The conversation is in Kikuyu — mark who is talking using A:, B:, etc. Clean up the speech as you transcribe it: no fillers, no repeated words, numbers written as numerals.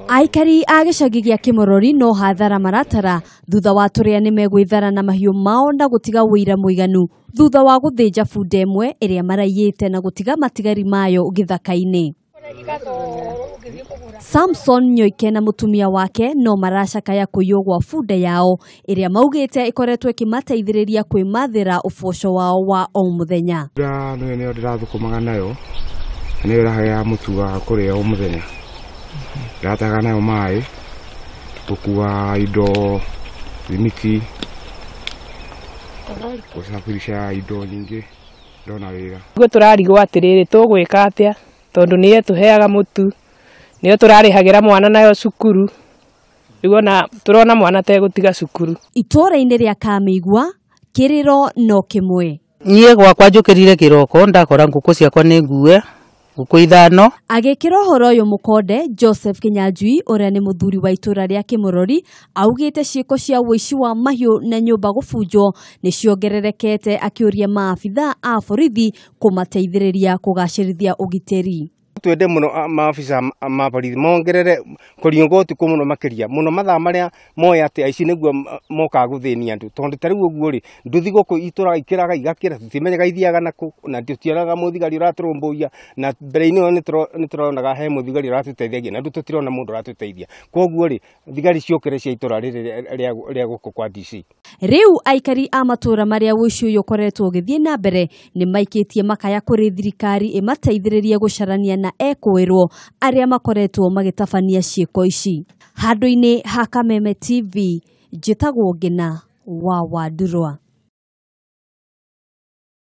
A: Aikari a gĩcagi gĩa Kĩmorori no hathara maratara thutha wa tũrĩa nĩ megwĩthara na mahiũ mao na gũtiga ũira mũiganu thutha wa gũthĩnja bunda ĩmwe ĩrĩa maraiyĩte na gũtiga matigari mayo gĩthaka-inĩ. Samson Nyoike na mũtumia wake no maracakaya kũiywo gwa bunda yao ĩrĩa maugĩte ĩkoretwo ĩkĩmateithĩrĩria kwĩmathĩra ũboco wao wa o mũthenya.
B: Bunda nĩyo ndĩrathũkũmaga nayo na nĩyo ĩraheaga mũtu wa kũrĩa o mũthenya. Ndĩrataga nayo maĩ, gũkua indo, thimiti, gũcabirisha indo nyingĩ ndona wĩra.
C: Guo tũrarigwo atĩrĩrĩ, tũgwĩka atĩa tondũ nĩyo ĩtũheaga mũtu, nĩyo tũrarĩhagĩra mwana nayo cukuru, rĩu ona tũrona mwana tegũtiga cukuru.
A: Itũũra-inĩ rĩa Kamĩigua kĩrĩro no kĩmwe.
D: Niĩ gwakwa njũkĩrire kĩroko ndakora ngũkũ ciakwa nĩ ngue, ngũkũ ithano.
A: Agĩkĩra ũhoro ũyũ mũkonde, Joseph Kinyanjui ũrĩa nĩ mũthuri wa itũũra rĩa Kĩmorori augĩte ciĩko cia ũici wa mahiũ na nyũmba gũbunjwo nĩ ciongererekete, akĩũria maabitha a borithi kũmateithĩrĩria kũgacĩrithia ũgitĩri.
E: Twende mũno maabitha ma borithi mongerere kũringwo ũtukũ mũno makĩria mũno mathaa marĩa moĩ atĩ aici nĩguo mokaga gũthĩnia andũ, tondũ ta rĩu ũguo rĩ, nduthi gũkũ itũraga ikĩraga igakĩra, tũtimenyaga ithiaga nakũ, na tũtionaga mũthigari ũratũrũmbũiya, na mbere-inĩ ĩyo nĩtũronaga he mũthigari ũratũteithagia, na rĩu tũtirona mũndũ ũratũteithia. Koguo rĩ, thigari ciũkĩre cia itũra rĩrĩ rĩa gũkũ kwa DC.
A: Rĩu aikari a matũũra marĩa ũici ũyũ ũkoretwo ũgĩthiĩ na mbere nĩ maikĩtie makaya kũrĩ thirikari ĩmateithĩrĩrie gũcarania na ekũĩrwo arĩa makoretwo magĩtabania ciĩko ici. Handũ-inĩ ha Kameme TV, njĩtagwo Ngina wa Wandurwa.